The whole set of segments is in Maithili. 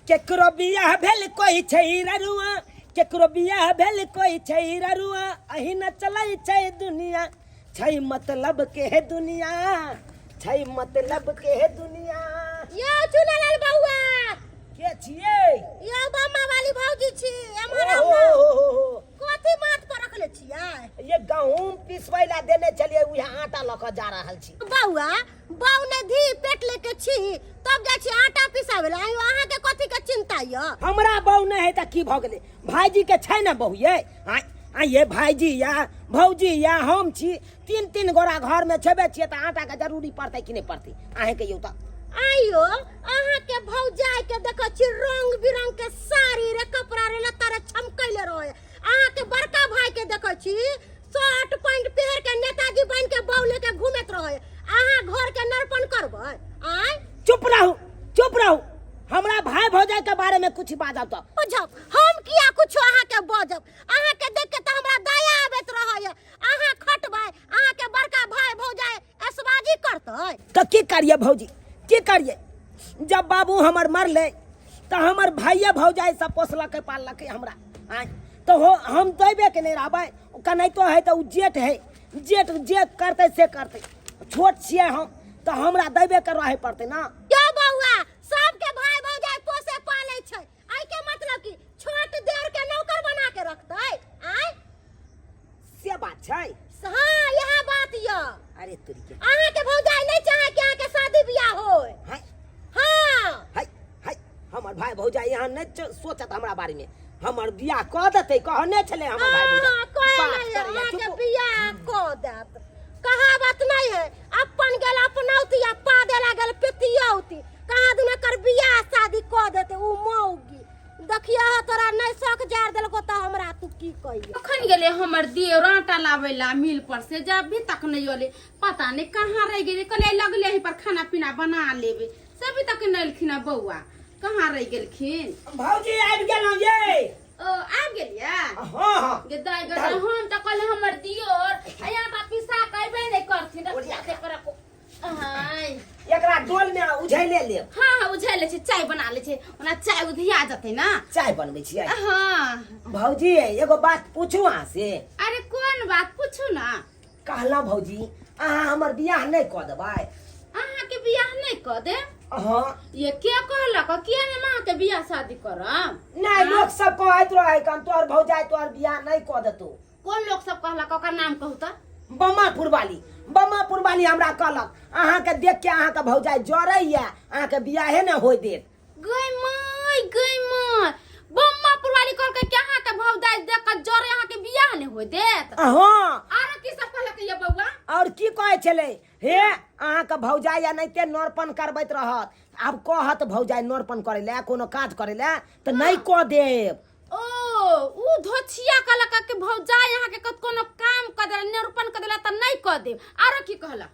केकरो बियाह भेल कोई छै ररुआ, केकरो बियाह भेल कोई छै ररुआ, अहिना चलै छै दुनिया, छै मतलब के है दुनिया, छै मतलब के है दुनिया। यौ चुनालाल बौआ। के छियै? यौ बम्मा वाली भौजी छी, एम्हर आउ ओहो, ने। हो, हो, हो। कथी माथ पर रखले छियै? ये गहूम पिसबै ला देने छलियै, उएह आटा लऽ कऽ जा रहल छी। बौआ, बौ ने धी पेट लेके छी तब जाइ छी आटा पिसाबै ला, आइयो अहाँके कथी के चिंता यऽ? हमरा बहू नहि है तऽ की भऽ गेलै, भाईजी के छै ने बहू। ये आइ आइ ये भाईजी या भौजी या हम छी, तीन तीन गोरा घर में छेबे छियै तऽ आटा के जरूरी पड़तै कि नहि पड़तै, अहें कहियौ तऽ। आइयो अहाँके भौजाई के देखै छी रंग बिरंग के साड़ी रे कपड़ा रे लत्ता रे चमकैले रहे, अहाँके बड़का भाई के देखै छी शर्ट पैंट पहिर के नेताजी बन के बहू लेके घूमैत रहे, अहाँ घर के नरपन करबै? आँय। चुप रहू, चुप रहू, हमरा भाई भौजाई के बारे में कुछ बाजब तऽ। बुझब हम किया कुछो अहाँके बजब, अहाँके देख के तऽ हमरा दया आबैत रहैए, अहाँ खटबै, अहाँके बड़का भाई भौजाई ऐशबाजी करतै। तऽ की करिए भौजी, की करिए, जब बाबू हमर मरले तऽ हमर भाइये भौजाई सब पोसलकै पाललकै हमरा। आँय तऽ हो हम देबे के नहि रहबै, कनाहितो है तऽ ओ जेठ है, जेठ जे करतै से करतै, छोट छियै हम तऽ हमरा देबे के रहे पड़तै ना। यौ बौआ, सबके भाई भौजाई पोसे पालै छै, एहि के मतलब कि छोट देर के नौकर बना के रखतै? आँय। से बात छै? हाँ यह बात यऽ। अरे तोरी के, अहाँ के भौजाई नहीं चाहे कि अहाँ के शादी बियाह होय। हाय। हाँ। हाय हाय, हमर भाई भौजाई यहाँ नहीं सोचत हमरा बारे में, हमर बियाह कऽ देतै कहने छलै हमर भाई भौजाई। हाँ, कहे बात नहीं, करैया, अहाँ के चुप। बियाह कऽ देत कहावत नहीं है, अपन गेल अपनौती आ पादे लागल पितियौती, कहाँ दुना कर बियाह शादी कऽ देते उ मौगी। देखिए तोरा नहीं शौक जार देलको तऽ हमरा तू की कहिए। कखन गेलै हमर देवर आटा लाबै ला मिल पर से, जब भी तक नहीं अलै, पता नहीं कहाँ रह गेलै। कहले लगले ही पर खाना पीना बना लेबे, से अभी तक नहीं एलखिन। बौआ कहाँ रह गेलखिन? भौजी आबि गेलहुँ ये। ओ आबि गेलियै? हाँ हाँ। गे दाइ गे दाइ, हम तऽ कहले हमर दियोर आ आटा पिसा के अयबे नहि करथिन। ओरिया। रखिया ते पर आय। एकरा डोल में उझैले लेब। हाँ हाँ उझैल लै छै, चाय बना लै छै, ओना चाय उधिया जेतै ना। चाय बनबै छियै? हाँ। भौजी एगो बात पूछू अहाँ से? अरे कोन बात, पूछू ना। कहलहुँ भौजी, अहाँ हमर बियाह नहि कऽ देबै? अहाँके बियाह नहि कऽ देब? हाँ। ये के कहलक? किया ने अहाँके बियाह शादी करब? नहि, लोक सब कहैत रहै कन तोहर भौजाई तोहर बियाह नहि कऽ देतौ। कोन लोक सब कहलक, ओकर नाम कहू तऽ। बमापुर वाली, बमापुर वाली हमरा कहलक अहाँके देख के अहाँके भौजाई जरैया, अहाँके बियाहे ने होय देत। गै my गै my, Bammapur वाली कहलकै कि अहाँके भौजाई देख के जरे, अहाँके बियाह नहि होय देत? हाँ। आरो की सब कहलक ये बौआ? और की कहै छलै, हे अहाँके भौजाई एनाहिते नरपन करबैत रहत, आब कहत भौजाई नरपन करै लए कोनो काज करै लए तऽ नहि कऽ देब। ओ उ धोछिया कहलक कि भौजाई अहाँके कत कोनो काम कऽ देला, निरूपण कऽ देला तऽ नहि कऽ देब। आरो की कहलक?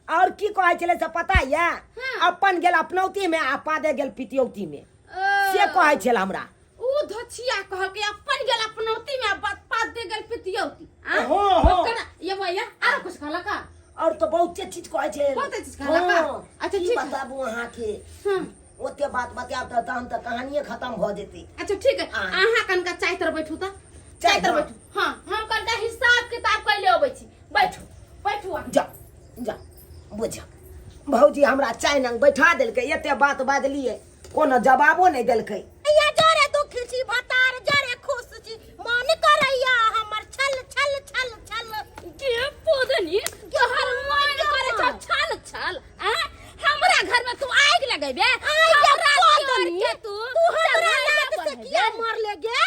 और की कहै छलै से पता यऽ? हाँ। अपन गेल अपनौती में आ पादे गेल पितियौती में, ओ। से कहै छल हमरा। उ धोछिया कहलकै अपन गेल अपनौती में आ पादे गेल पितियौती। आँ? हाँ, हाँ। ओकरा ये भैया आरो कुछ कहलक? और तो बहुते चीज कहै छै। बहुते चीज कहलक? हाँ। अच्छा, की ठीक है। बताबू अहाँके, हाँ। ओते बात बतायब तऽ तहन तऽ कहानिये खत्म भऽ जेतै। अच्छा ठीक है, हाँ। अहाँ कनका चाय तर बैठू तऽ, चाय तर हाँ। बैठू। हाँ हम कनका हिसाब किताब कैले अबै छी, बैठू बैठू अहाँ। जा जा बुझ, भौजी हमरा चाय नंग बैठा देलकै, एते बात बाजलियै कोनो जवाबो नहि देलकै। या जरे दुखी छी भतार जरे खुश छी, मन करैया हमर छल छल छल छल। गे पोदनी, तोहर मन करे छौ छल छल? आ हमरा घर में तू आगि लगेबे? आगि हमरा पोदनी, दियर के तू तू हमरा चढ़ाइबे लात से बढ़ेबे। किया मारले गे?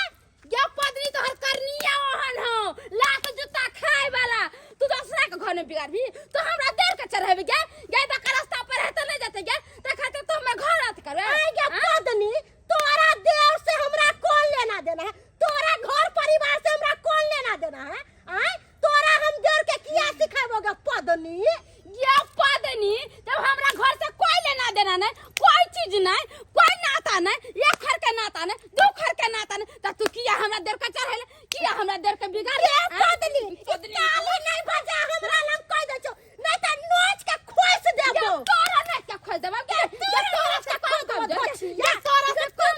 गे पदनी, तोहर करनिया ओहन हौ, लात जूता खाए वाला, तू दोसरा के घर में बिगाड़बी तो हमरा देर के चढ़ेबी गे? गे त रास्ता पर हेते नहीं जेते गे, त खातिर तू हमर घर अथ करबे? आइ गे पदनी, तोरा देव से हमरा कौन लेना देना है, तोरा घर परिवार से हमरा कौन लेना देना है? आय तोरा हम देव के किया सिखाबो गे पदनी? गे पदनी, जब हमरा घर से कोई लेना देना नहीं, कोई चीज नहीं, कोई नाता नहीं, एक घर के नाता नहीं, दू घर के नाता नहीं, त तू किया हमरा देव के चढ़ेले, किया हमरा देव के बिगाड़ले? गे पदनी, ताली नहीं बजा हमरा लग कह दे छौ, नहीं त नोच के खोस देबो। गे तोरा नोच के खोस देबो गे, गे तोरा से कम कम दे, गे तोरा से कम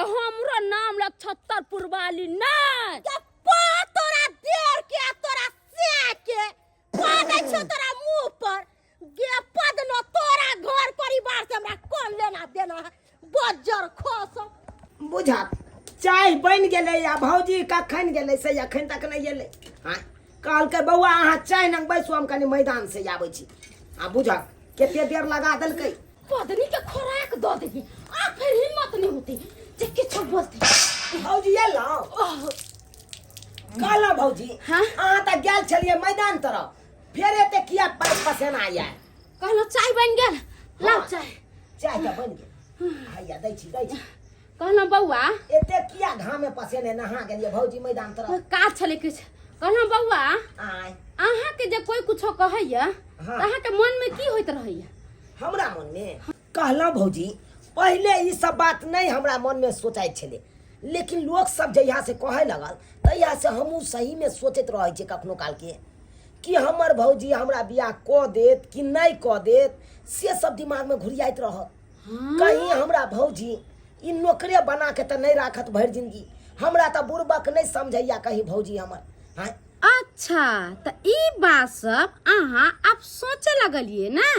हमरो नाम लग छत्तरपुर वाली नहीं। के पा तोरा देर के आ तोरा से के पा दै छौ तोरा मुंह पर गे पद न। तोरा घर परिवार से हमरा कोन लेना देना है, बज्जर खस। बुझा चाय बनि गेलै आ भौजी कखन गेलै से अखन तक नहि एलै। हाँ, कहलकै बौआ अहाँ चाय नंग बैसू, हम कनि मैदान से आबै छी। आ बुझा कते देर लगा देलकै। पदनी के खोराक दऽ देबी आ फिर हिम्मत नहीं होती जे किछो बोलते। भौजी एलहुँ? कहलहुँ भौजी, हाँ? अहाँ तऽ गेल छलियै मैदान तरफ, फेर एते किया पैर पसेना आयल? कहलहुँ चाय बनि गेल, लाउ चाय। चाय तऽ बनि गेल, हैया दै छी, दै छी। कहलहुँ बौआ, एते किया घामे पसेने नहा गेलियै भौजी मैदान तरफ? काज छलै किछु। कहलहुँ बौआ, आय, अहाँके जे कोई कुछो कहैया तऽ अहाँके मन में की होइत रहैया? हमरा मन में कहलहुँ भौजी, पहिले ई सब बात नहीं हमरा मन में सोचाइत छलै, लेकिन लोक सब जहिया से कहै लगल तहिया से हमहूँ सही में सोचैत रहै छियै कखनो काल के कि हमर भौजी हमरा बियाह कऽ देत कि नहीं कऽ देत, से सब दिमाग में घुरियाइत रहत। कहीं हमरा भौजी ई नौकरे बना के तऽ नहीं राखत भरि जिंदगी, हमरा तऽ बुड़बक नहीं समझैया कहीं भौजी हमर। हाँ। अच्छा, तऽ ई बात सब अहाँ आब सोचे लगलिए ने?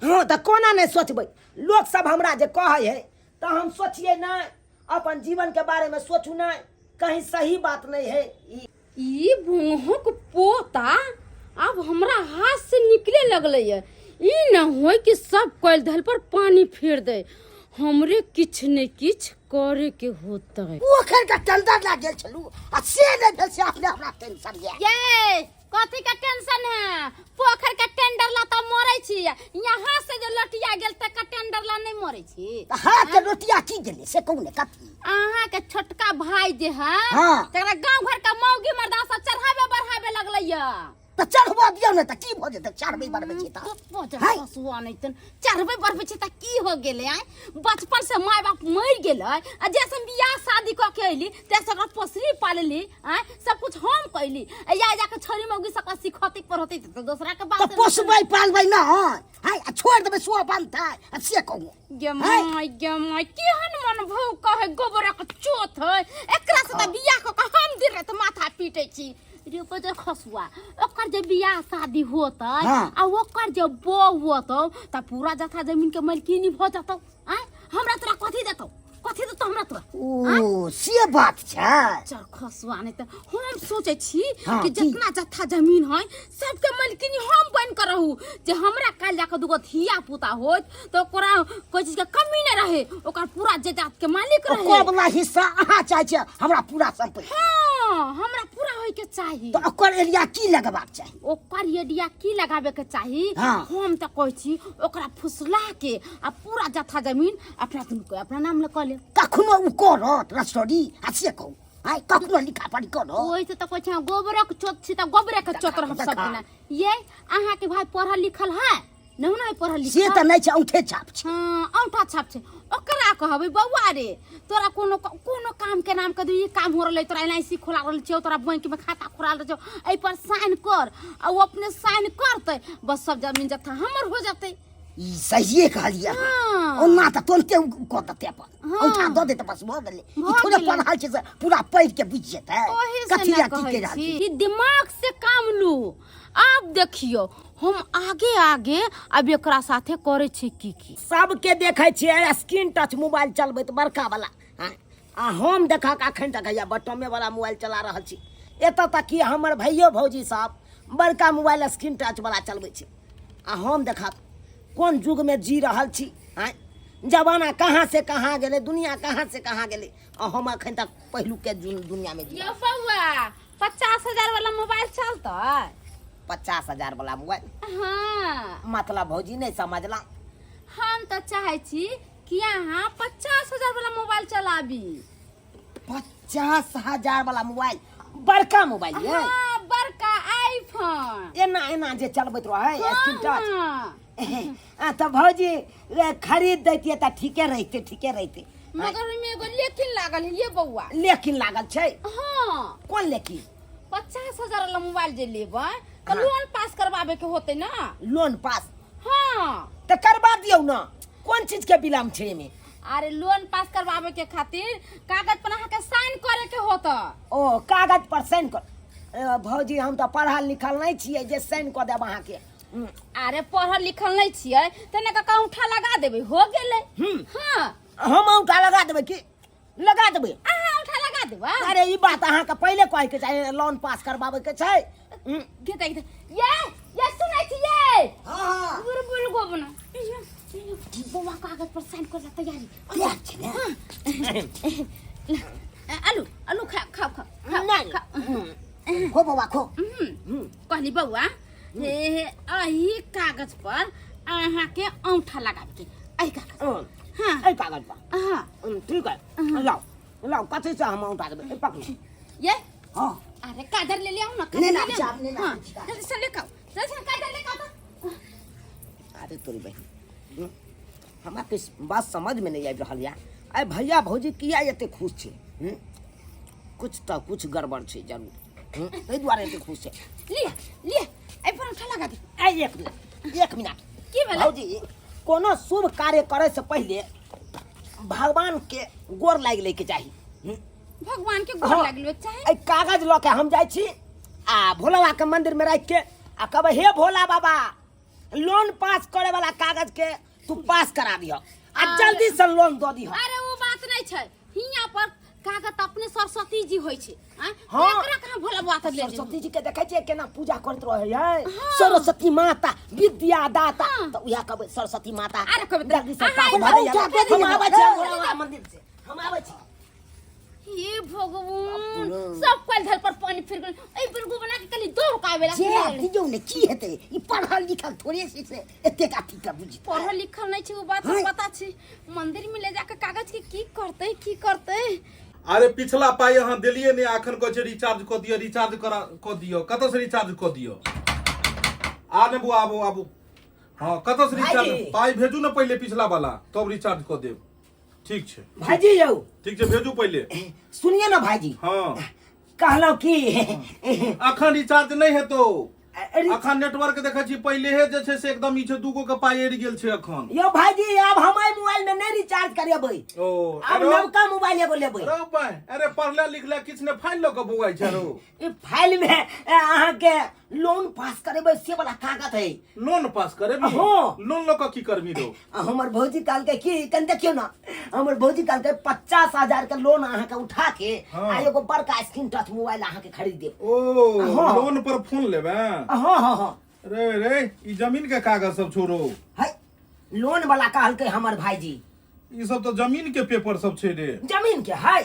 हाँ, तऽ कोना नहीं सोचबै? लोक सब हमरा जे कहै है तऽ हम सोचिए नहीं, अपन जीवन के बारे में सोचू नहीं, कहीं सही बात नहीं है ई। ई भूहोक पोता आब हमरा हाथ से निकले लगलै ये। ई न होय कि सब कयल धल पर पानी फेर दे, हमरे किछ ने किछ करे के होतै। पोखरि के टेंडर लए गेल छलू आ से नहि भेल, से अपने हमरा टेंशन ये। ये कथी के टेंशन है? पोखर के टेंडर ला तो मरे छी, यहाँ से जो लटिया गेल तकर टेंडर ला नहीं मरे छी। तऽ हाथ के रोटिया की गेलै से कहू ने, कथी? अहाँ के छोटका भाई जे है, हाँ। तकरा गांव घर के मौगी मर्दा सब चढ़ावे बढ़ावे लगलै ये। तऽ चढ़बऽ दियौ ने तऽ की भऽ जेतै? चढ़बै बढ़बै छी तऽ हाय। पशुआ नहीं तन चढ़बै बढ़बै छै तऽ की हो गेलै? आय, बचपन से माय बाप मरि गेलै आ जैसे हम बियाह शादी कऽ के अयली तैसे ओकरा पोसली पालली, आय, सब कुछ हम कैली, आ या जाके छोरी मौगी सबके सिखौती पढ़ौती तऽ दोसरा के बात तऽ पोसबै पालबै ने हाय, आ छोड़ि देबै सुअ बनतै आ से कहू। गे माय, गे माय, केहन मन भौ कहे गोबरक चोथ है। एकरा से तऽ बियाह कऽ के हम दिन राति माथा पीटै छी। रे बजर खसुआ, ओकर जे बियाह शादी होतै आ ओकर जे बहू होतौ तऽ पूरा जथा जमीन के मालकिनी भऽ जतौ। आँय, हमरा तोरा कथी देतौ? कथी देतौ हमरा तोरा? ओ से बात छै। चल खसुआ, नहीं तऽ हम सोचै छी हाँ, कि की? जितना जत्था जमीन है सबके मालकिनी हम बन के रहू, जे हमरा काल्हि जाके दूगो धिया पुता होत तऽ ओकरा कोई चीज के कमी नहीं रहे, ओकर पूरा जायदाद के मालिक रहे। ओकर वाला हिस्सा अहाँ चाहै छियै हमरा पूरा संपत्ति? हाँ, हमरा पूरा होय के चाही। तऽ ओकर एरिया की लगबाक चाही? ओकर एरिया की लगाबे के चाही? हाँ। हम तऽ कहै छी ओकरा फुसला के आ पूरा जत्था जमीन अपना दुनू के अपना नाम ल कऽ लेब। कखनो ओ करत रसोड़ी आ से कहू, आइ कखनो लिखा पढ़ी करत? ओहि से तऽ कहै छी गोबरक चोत छी तऽ गोबरे के चोत रहब सब देखा। दिना। ये अहाँ के भाई पढ़ल लिखल है नहीं ना? पढ़ल से लिखल तऽ नहि छै, औंठे छाप छै। हाँ, औंठा छाप छै। ओकरा कहबै बौआ रे, तोरा कोनो कोनो काम के नाम कह ई काम हो रहलै, तोरा एल I C खोला रहल छौ, तोरा बैंक में खाता खोला रहल छौ, एहि पर साइन कर, आ ओ अपने साइन करतै, बस सब जमीन जत्था हमर हो जेतै। ई सहिए कहलियै अहाँ। हाँ। ओना तऽ तुरन्ते उ कऽ देतै अपन हाँ। औंठा दऽ देतै, बस भऽ गेलै। ई भऽ थोड़े गेलै। पढ़ल छै से पूरा पढ़ि के बुझि जेतै ओही से कथी ने लए की कहै कहि रहल छी छै। कि दिमाग से काम लू। आब देखियौ हम आगे आगे अब एकरा साथे करै छी की की। सबके देखै छियै स्क्रीन टच मोबाइल चलबैत बड़का वाला, हाँ, आ हम देखक अखन तक हैया बटमे वाला मोबाइल चला रहल छी। एतऽ तक कि हमर भैयो भौजी सब बड़का मोबाइल स्क्रीन टच वाला चलबै छै, आ हम देखक कोन युगमे जी रहल छी। आँय, जमाना कहाँ से कहाँ गेलै, दुनिया कहाँ से कहाँ गेलै, आ हम अखन तक पहिलुके दुनियामे जी। यौ बौआ, 50,000 वाला मोबाइल चलतै? 50,000 वाला मोबाइल? हाँ। मतलब भौजी नहि समझला। हम तऽ चाहै छी कि अहाँ 50,000 वाला मोबाइल चलाबी। 50,000 वाला मोबाइल, बड़का मोबाइल ये? हाँ, बड़का आईफोन। एना एना जे चलबैत रहै स्क्रीन टच? हाँ। आ, तऽ भौजी खरीद दैतियै तऽ ठीके रहितै, ठीके रहितै। मगर ओहिमे एगो लेकिन लागल है ये बौआ। लेकिन लागल छै? हाँ। कोन लेकिन? 50,000 वाला मोबाइल जे लेबै तऽ हाँ। लोन पास करवाबे के होतै ना। Loan pass? हाँ। तऽ करवा दियौ ना, कोन चीज के विलम्ब छै एहिमे? अरे लोन पास करवावे के खातिर कागज पर अहाँ के साइन करे के होत। ओ कागज पर साइन कर। ए, भौजी हम तऽ पढ़ल लिखल नहि छियै जे साइन कऽ देब अहाँके। अरे पढ़ल लिखल नहीं छियै त ने काका औंठा लगा देबै, हो गेलै। हाँ। हम औंठा लगा देबै की लगा देबै? अहाँ औंठा लगा देबै। अरे ई बात अहाँके पहिले कहैके चाही, लोन पास करबाबैके छै। गेते गेते ये ये सुनै छियै? हाँ। बुर बुर गोबना बौआ कागज पर साइन कर तैयारी। तैयार छै ने? हाँ। आलू आलू खा खाओ खाओ खाओ। नहीं। खाओ। खो बौआ खो। कहली बौआ, हे हे एही कागज पर अहाँके औंठा लगाबे के, एही कागज। हाँ। एहि कागज पर? हाँ। ठीक है, लाओ लाओ, कथी से हम औंठा देबै? पकड़ू। ये। हाँ। अरे कागज ले ले आओ ना। ले कागज ला, ले चाप, आओ। ले ला, हाँ, चाप। जल्दी से लेके आओ, जल्दी से कागज लेके आओ तो। अरे तोरी बहिन, हमरा किछु बात समझ में नहीं आबि रहल या, आइ भैया भौजी किया एते खुश छै? कुछ तऽ कुछ गड़बड़ छै जरूर, ताहि दुआरे एते खुश छै। लिया लिया, एहि पर औंठा लगा दे। आइ एक मिनट, एक मिनट। की भेलै? भौजी, कोनो शुभ कार्य करे से पहिले भगवान के गोर लागि लैके चाही। भगवान के गोर हाँ। लागि लेबे चाही। एहि कागज लऽ के हम जाइ छी आ भोला बाबा के मंदिर में राखि के आ कहबै, हे भोला बाबा, लोन पास करे वाला कागज के तू पास करा दिह आ जल्दी से लोन दऽ दिह। अरे वो बात नहीं छै, हियां पर कागज तऽ अपने सरस्वती जी होइ छै। आँय? हाँ। एकरा कहाँ भोला बाबा के ले जेबै? सरस्वती जी के देखै छियै केना पूजा करैत रहै है, सरस्वती माता विद्या दाता। हाँ। तऽ उएह कहबै, सरस्वती माता अरे कहबै तऽ- जल्दी से अहाँ पास एना भऽ जाइए। औंठा दे दिअ। हम आबै छी भोला बाबा मंदिर से, हम आबै छी। हे भगवान, सब कल धर पर पानी फिर गेल। एहि बिलगु बना के कनी दौड़ के आवेला। जे दियौ ने, की हेतै? ई पढ़ल लिखल थोड़े छै से एतेक अथी के बुझतै। पढ़ल लिखल नहीं छै ओ बात हाँ। पता छै। मंदिर में ले जाके कागज के की करतै की करतै? अरे पिछला पाइ अहाँ देलियै नहि, अखन कहै छै रिचार्ज कऽ दिअ, रिचार्ज करा कऽ दिअ। कतऽ से रिचार्ज कऽ दिअ? आ ने बुआ, आबू आबू। हाँ, कतऽ से रिचार्ज? भाईजी। पाइ भेजू ने पहिले पिछला वाला, तब रिचार्ज कऽ देब। ठीक छै। भाईजी यौ। ठीक छै, भेजू पहिले। सुनिए ना भाईजी। हाँ। कहलहुँ कि अखन रिचार्ज नहि हेतौ। अरे। अखन नेटवर्क देखै छी पहिलेहे जे छै से एकदम ई छै, दूगो के पाइ अड़ि गेल छै अखन। यौ भाईजी, आब हम एहि मोबाइल में नहीं रिचार्ज करेबै। ओ आब अरे नवका मोबाइल एगो लेबै। रौ बा, अरे पढ़ले लिखले किछु नहि, फाइल लऽ कऽ बौआइ छै रौ। ई फाइल में अहाँके लोन पास करेबै से वाला कागज है। लोन पास करेबी? हाँ। लोन लऽ कऽ की करबी रौ? आ हमर भौजी कहलकै कि कनि देखियौ ने, हमर भौजी कहलकै 50,000 के लोन अहाँके उठा के हाँ। आ एगो बड़का स्क्रीन टच मोबाइल अहाँके खरीद देब। ओ हाँ। लोन पर फोन लेबे? हाँ हाँ हाँ। रे रे, ई जमीन के कागज सब छोड़ो। है लोन वाला कहलकै हमर भाईजी। ई सब तऽ जमीन के पेपर सब छै रे। जमीन के है?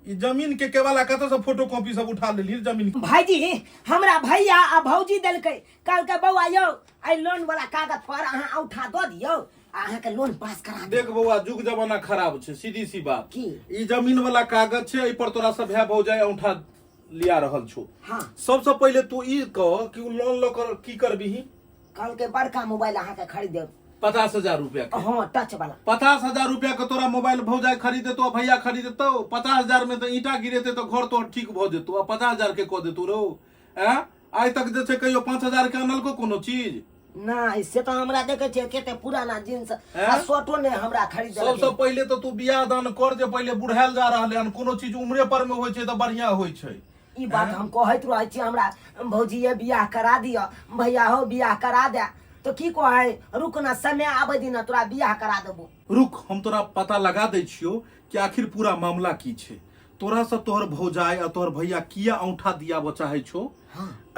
ई जमीन के केवाला कतऽ से फोटो कॉपी सब उठा लेली जमीन के? भाईजी, हमरा भैया आ भौजी देलकै, कहलकै बौआ यौ, एहि लोन वाला कागज पर अहाँ औंठा दऽ दियौ आ अहाँके लोन पास करा देब। देख बौआ, जुग जमाना खराब छै, सीधी सी बात। की? ई जमीन वाला कागज छै, एहि पर तोरा सब भाय भौजाइ औंठा लिया रहल छौ। हाँ। सबसे पहिले तू ई कह कि उ लोन लऽ कऽ की करबिही? कहलकै बड़का मोबाइल अहाँके खरीद देब। 50,000 रुपया के? हाँ, टच वाला। 50,000 रुपया के तोरा मोबाइल भौजाइ खरीदेतो, भैया खरीदेतो? 50,000 में तऽ ईंटा गिरेते तऽ घर तोहर ठीक भऽ जेतो, आ 50,000 के कऽ देतो रौ? ऐं, आइ तक जे छै कहियो 5,000 के अनलको कोनो चीज? नहि, से तऽ हमरा देखै छियै कते पुराना जींस आ ऐं? शर्टो नहि हमरा खरीद सबसँ देलकै। पहिले तऽ तू बियाह दान कर, जे पहिले बुढ़ायल जा रहलै हन। कोनो चीज उम्रे पर मे होइ छै तऽ बढ़िया होइ छै। ई बात हम कहैत रहै छी, हमरा भौजी ये बियाह करा दिअ, भैया हो बियाह करा दे, तऽ की कहै, रुक ना, समय आबै दिन तोरा बियाह करा देबो। रुक, हम तोरा पता लगा दै छियौ कि आखिर पूरा मामला की छै। तोरा से तोहर भौजाई आ तोहर भैया किया औंठा दियाबऽ चाहै छौ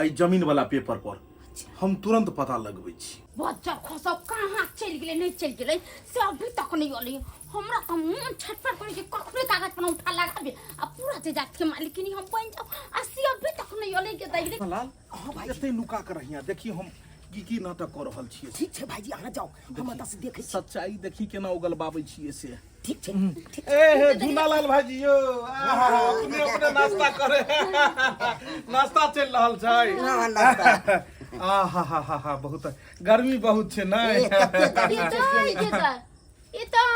एहि जमीन वाला पेपर पर, हम तुरंत पता लगबै छी। बच्चा खसब कहाँ चलि गेलै, नहि चलि गेलै से अभी तक नहि अलै। हमरा तऽ मोन छटपट करै छै कखनो कागज पर औंठा लगाबे आ पूरा जे जात के मालिकिनी हम बनि जाउ, आ से अभी तक नहि अलै के दै रे। लाल, हाँ भाई। एते नुका के रहिया, देखी हम की की नाटक कऽ रहल छियै। ठीक छै भाईजी, अहाँ जाउ, हम एतऽ से देखै छी। सच्चाई देखी केना उगलबाबै छियै से। ठीक छै, ठीक। ए हे झूनालाल भाईजी यौ, आहा, अपने अपने नाश्ता करे, नाश्ता चलि रहल छै। हाँ, नाश्ता। आहा हा हा हा, बहुत गर्मी बहुत छै। नहि ए, कते गर्मी ई छै तऽ से ई तऽ ई तऽ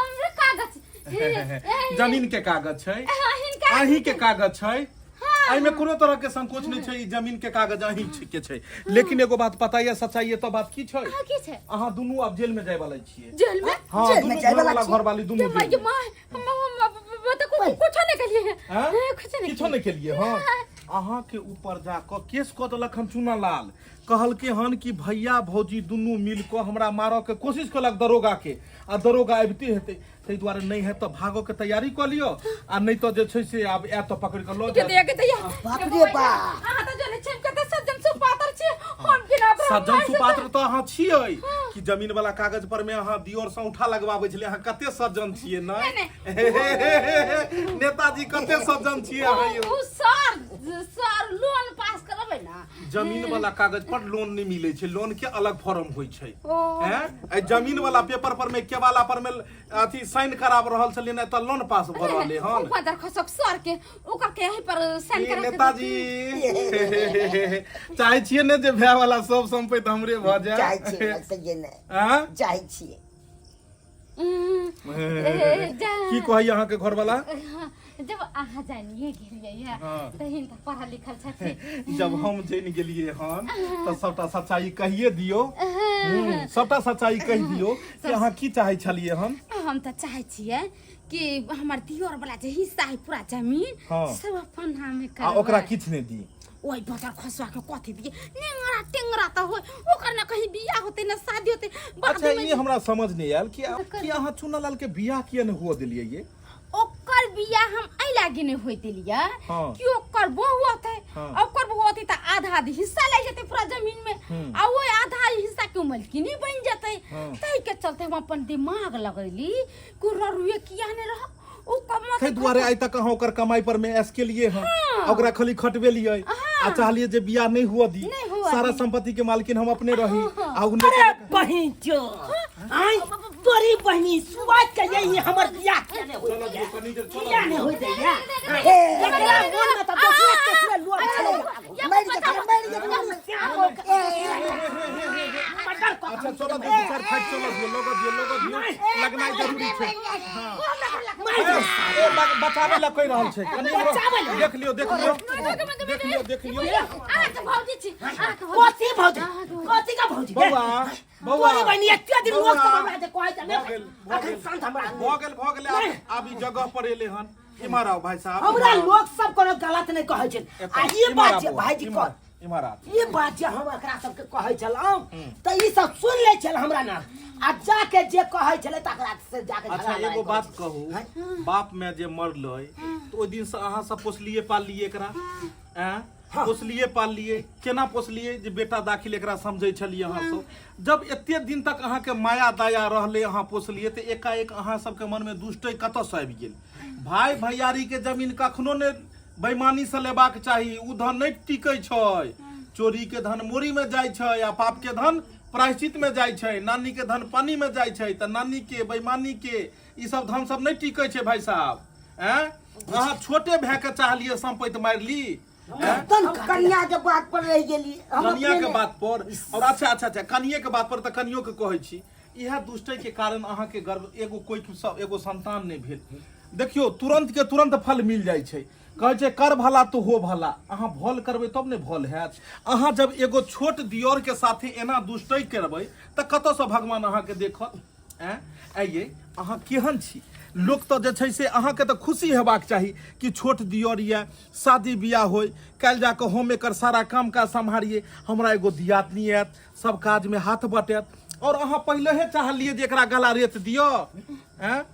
हमरे कागज हे, हे, जमीन के कागज छै। हिनका अहीं के कागज छै। हाँ। एहिमे कोनो तरह के संकोच नहि छै। ई जमीन के कागज अहीं के छै, लेकिन एगो बात पता ये सच्चाई ये तो बात की छै? हाँ, की छै? अहाँ दुनू आब जेल में जाय वाला छियै। जेल में? हाँ, जेल में दुनू जाय वाला घरवाला छियै। घरवाली दुनू के माय जेल के में। माय, हम हम हम तो कुछ नहीं कलिए हैं। हाँ? हाँ, कुछ नहीं। किछो नहि केलिए। हाँ, अहाँ के ऊपर जा कऽ केस कऽ देलक हन चूना लाल। कहलके हन कि भैया भौजी दुनू मिल कऽ हमरा मारऽ के कोशिश केलक दरोगा के, आ दरोगा अबिते हेतै, ताहि दुआरे नहि हैत तऽ भागऽ के तैयारी कऽ लिअ, आ नहि तऽ जे छै से आब आयत तऽ पकड़ि कऽ लऽ के जायत। दे के दैया। बाप रे बाप। अहाँ तऽ जने छियै कते सज्जन सुपात्र छी, हम केना ओकरा सज्जन मारि सकब? सुपात्र तऽ अहाँ छियै कि जमीन वाला कागज पर में अहाँ दियोर से औंठा लगवाबै छलियै। अहाँ कते सज्जन छियै ने नहि, नेताजी, कते सज्जन छियै अहाँ यौ। उ सर लोन पास करबै ना। जमीन वाला कागज पर लोन नहीं मिले छै, लोन के अलग फॉर्म होइ छै। ओ। हैं, एहि जमीन वाला पेपर पर में केवाला पर में अथी साइन कराब रहल छलियै ने, तऽ लोन पास भऽ रहलै हन। ऊपर दरखसक सर के ओकर के यहीं पर साइन ई करा के। नेताजी, चाहै छियै ने जे भाय वाला सब संपत्ति हमरे भऽ चाहै जाय? छियै सही ने? आँ? चाहै छियै। की कहैया अहाँके घरवाला? जब अहाँ जानिए गेलियै है हाँ। तऽ हिनका पढ़ल लिखल छथिन। जब हम जानि गेलियै हन तऽ सबटा सच्चाई कहिए दियौ। सबटा सच्चाई कहि दियौ कि अहाँ की चाहै छलियै हन। हम तऽ चाहै छियै कि हमर दियोर वाला जे हिस्सा है पूरा जमीन हाँ। सब अपन नामे आ करबै। ओकरा किछु नहि दी। ओहि बजर खसुआ के कथी दिए? नेंगरा टेंगरा तऽ होय, ओकर ना कहीं बियाह होते ना शादी होते बाद अच्छा में। ई हमरा समझ नहि आयल कि अहाँ चुनालाल के बियाह किया नहि हुअ देलियै ये? ओकर बियाह हम एहि लागी नहि होय देलियै हाँ। कि ओकर बहू होते हाँ। ओकर बहू होते तऽ आधा आधी हिस्सा लागि जेतै पूरा जमीन में आ ओहि आधा हिस्सा के मलकिनी बनि जेतै। हाँ। ताहि के चलते हम अपन दिमाग लगैली कि ररुए किया नहि रह ओ कमा। ताहि दुआरे आइ तक अहाँ ओकर कमाई पर में ऐश केलिए हन आ ओकरा खाली खटबेलियै आ चाहलियै जे बियाह नहि हुअ दी, नहि हुअ सारा दी। संपत्ति के मालकिन हम अपने रही आ उ अरे बहिन चो, आइ तोरी बहिनी सुबह के यही हमर बियाह किया नहीं होई दैया? किया नहीं होई दैया? एकरा मन में तऽ दोसरे तेसरे लोग छलै। मरि जेतै, मरि जेतै। मर्डर कऽ अच्छा चलो, दू चार फाइट चलो दियो, लोगो दियो, लोगो दियो, लगनाइ जरूरी छै। ए, बचाबै ला कहि रहल छै कनि हमरो। बचाबै ला? देख लियौ, देख लियौ, देख लियौ, देख लियौ। अहाँके भौजी छी, अहाँके भौजी। कथी भौजी? कथी का भौजी? बौआ, बौआ। तोरी बहिनी एते दिन लोग सब हमरा जे कहै छै। भऽ गेल, भऽ अखन गेल। शांत हमरा भऽ गेल, भऽ गेल। आब आब ई जगह पर एलै हन। इम्हर आउ भाई साहब। हमरा लोग सब कोनो गलत नहीं कहै छै। आ ई बात जे भाईजी कह इम्हर आउ। ई बात जे हम एकरा सबके कहै छलहुँ तऽ ई सब सुन लै छल हमरा ना, आ जाके जे कहै छलै तकरा से जाके अच्छा, झगड़ा एगो लड़ाइ बात करै कहू, बाप में जे मरलै तऽ ओहि दिन से अहाँ सब पोसलिए पाललिए एकरा? आँय, पोसलिए पाललिए? केना पोसलिए जे बेटा दाखिल एकरा समझै छलिए अहाँ सब? जब एते दिन तक अहाँके माया दया रहलै, अहाँ पोसलिए, तऽ एकाएक अहाँ सबके मनमे दुष्टै कतऽसँ आबि गेल? भाय भैयारी के जमीन कखनो ने बेईमानी से लेबाक चाही। उ धन नहि टिकै छै। चोरी के धन मोरी में जाइ छै आ पाप के धन प्रायश्चित में जाइ छै। नानी के धन पानी में जाइ छै। तऽ नानी के बेईमानी के ई सब धन सब नहि टिकै छै भाई साहब। आँय, अहाँ छोटे भए के चाहलिए संपत्ति मारि ली? हम कन्या के बात पर रहि गेली हम। कनिया अपने के नहि। बात पर और अच्छा अच्छा अच्छा, कनिये के बात पर तऽ कनियो के कहै छी, इएह दुष्टै के कारण अहाँके गर्भ एगो कोइ सब एगो संतान नहि भेल। देखियौ, तुरंत के तुरंत फल मिल जाइ छै। कहै छै कर भला तो हो भला। अहाँ भल करबै तब ने भल हैत। अहाँ जब एगो छोट दियोर के साथे एना दुष्टै करबै तऽ कतऽसँ भगवान अहाँके देखत? आँय, आइये अहाँ केहन छी? लोक तऽ जे छै से अहाँके तऽ खुशी हेबाक चाही कि छोट दियोर यऽ, शादी बियाह होय, काल्हि जाकऽ हम एकर सारा काम काज सम्हारियै, हमरा एगो दियादनी आयत, सब काजमे हाथ बटायत, और अहाँ पहिलेहे चाहलियै जे एकरा गला रेत दिअ। आँय,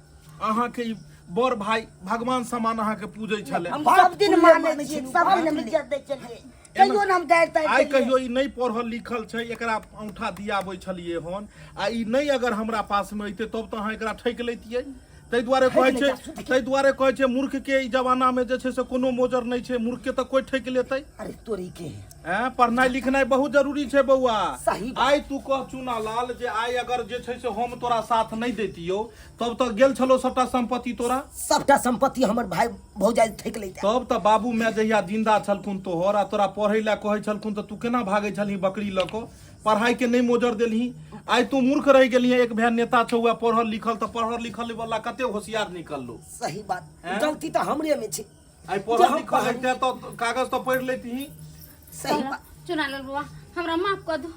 अहाँके ई बड़ भाई भगवान समान अहाँके पूजै छलै। हम सब दिन मानै छियै, सब दिन हम इज्जत दै छलियै, कहियो ने हम गारि तारि आइ देलियै। कहियो ई नहि पढ़ल लिखल छै, एकरा औंठा दियाबै छलियै हन, आ ई नहि अगर हमरा पासमे अइतै तब तऽ अहाँ एकरा ठकि लैतियै। ताहि दुआरे कहै छै, ताहि दुआरे कहै छै मूर्ख के ई जमानामे जे छै से कोनो मोजर नहि छै। मूर्ख के तऽ कोइ ठकि लेतै। अरे तोरी के। ऐं, पढ़नाइ लिखनाइ बहुत जरूरी छै बौआ। सही बात। आइ तू कह चुना लाल जे आइ अगर जे छै से हम तोरा साथ नहि दैतियौ तब तऽ गेल छलौ सबटा संपत्ति तोरा। सबटा संपत्ति हमर भाई भौजाई ठकि लैते। तब तऽ बाबू माय जहिया जिंदा छलखुन तोहर आ तोरा पढ़ै लए कहै छलखुन तऽ तू केना भागै छलही बकरी लऽ कऽ? पढ़ाई के नहि मोजर देलही, आइ तू मूर्ख रहि गेलही। एक भाय नेता छौ, वएह पढ़ल लिखल, तऽ पढ़ल लिखल वाला कते होशियार निकललो। सही बात। हैं? गलती तऽ हमरे में छै। आइ जे पढ़ल हम लिखल पढ़ल रहिते तऽ कागज तऽ पढ़ि लेतीही। सही बात। चुना लाल बाबा, हमरा माफ कर दो।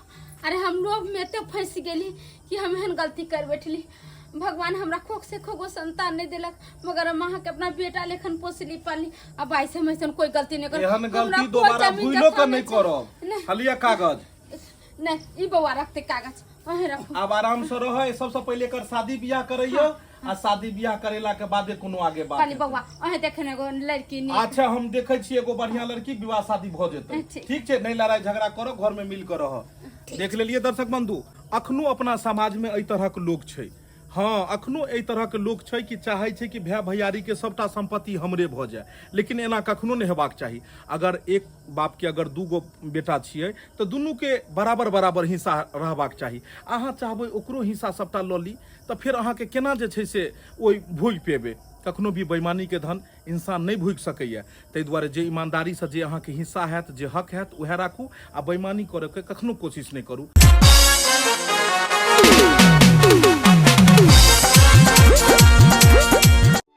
अरे हम लोभ में एते फंस गेली कि हम एहन गलती कर बैठली। भगवान हमरा कोख से खोगो संतान नहीं देलक, मगर हम अहाँ के अपना बेटा लेखन पोसली पालली। अब ऐसे हम ऐसन कोई गलती नहीं करब। एहन हमरा गलती कोई दोबारा जमीन भूलो जथा के नहीं नहीं छै। करब। नहीं। हलिया कागज। नहीं, ई बौआ रखते कागज अहें रखू। आब आराम से रह। सबसे पहिले एकर शादी बियाह करैयो आ शादी बियाह करेला के बादे कोनो आगे बात खाली हेतै। बौआ अहें देखे ने एगो लड़की नीक। अच्छा, हम देखै छी एगो बढ़िया लड़की, विवाह शादी भऽ जेतै। ठीक। ठीक छै, नहि लड़ाई झगड़ा करो, घर में मिल के रह। देख लेलिए दर्शक बंधु, अखनो अपना समाज में एहि तरहक लोक छै। हँ, अखनो एहि तरहक लोक छै कि चाहै छै कि भाय भैयारी के सबटा संपत्ति हमरे भऽ जाय, लेकिन एना कखनो नहि हेबाक चाही। अगर एक बाप के अगर दू गो बेटा छियै तऽ दुनू के बराबर बराबर हिस्सा रहबाक चाही। अहाँ चाहबै ओकरो हिस्सा सबटा लऽ ली तऽ फेर अहाँके केना जे छै से ओहि भोगि पेबै? कखनो भी बेईमानीके धन इंसान नहि भोगि सकैए। ताहि दुआरे जे ईमानदारीसँ जे अहाँके हिस्सा हैत, जे हक हैत, उएह राखू आ बेईमानी करैके कखनो कोशिश नहि करू।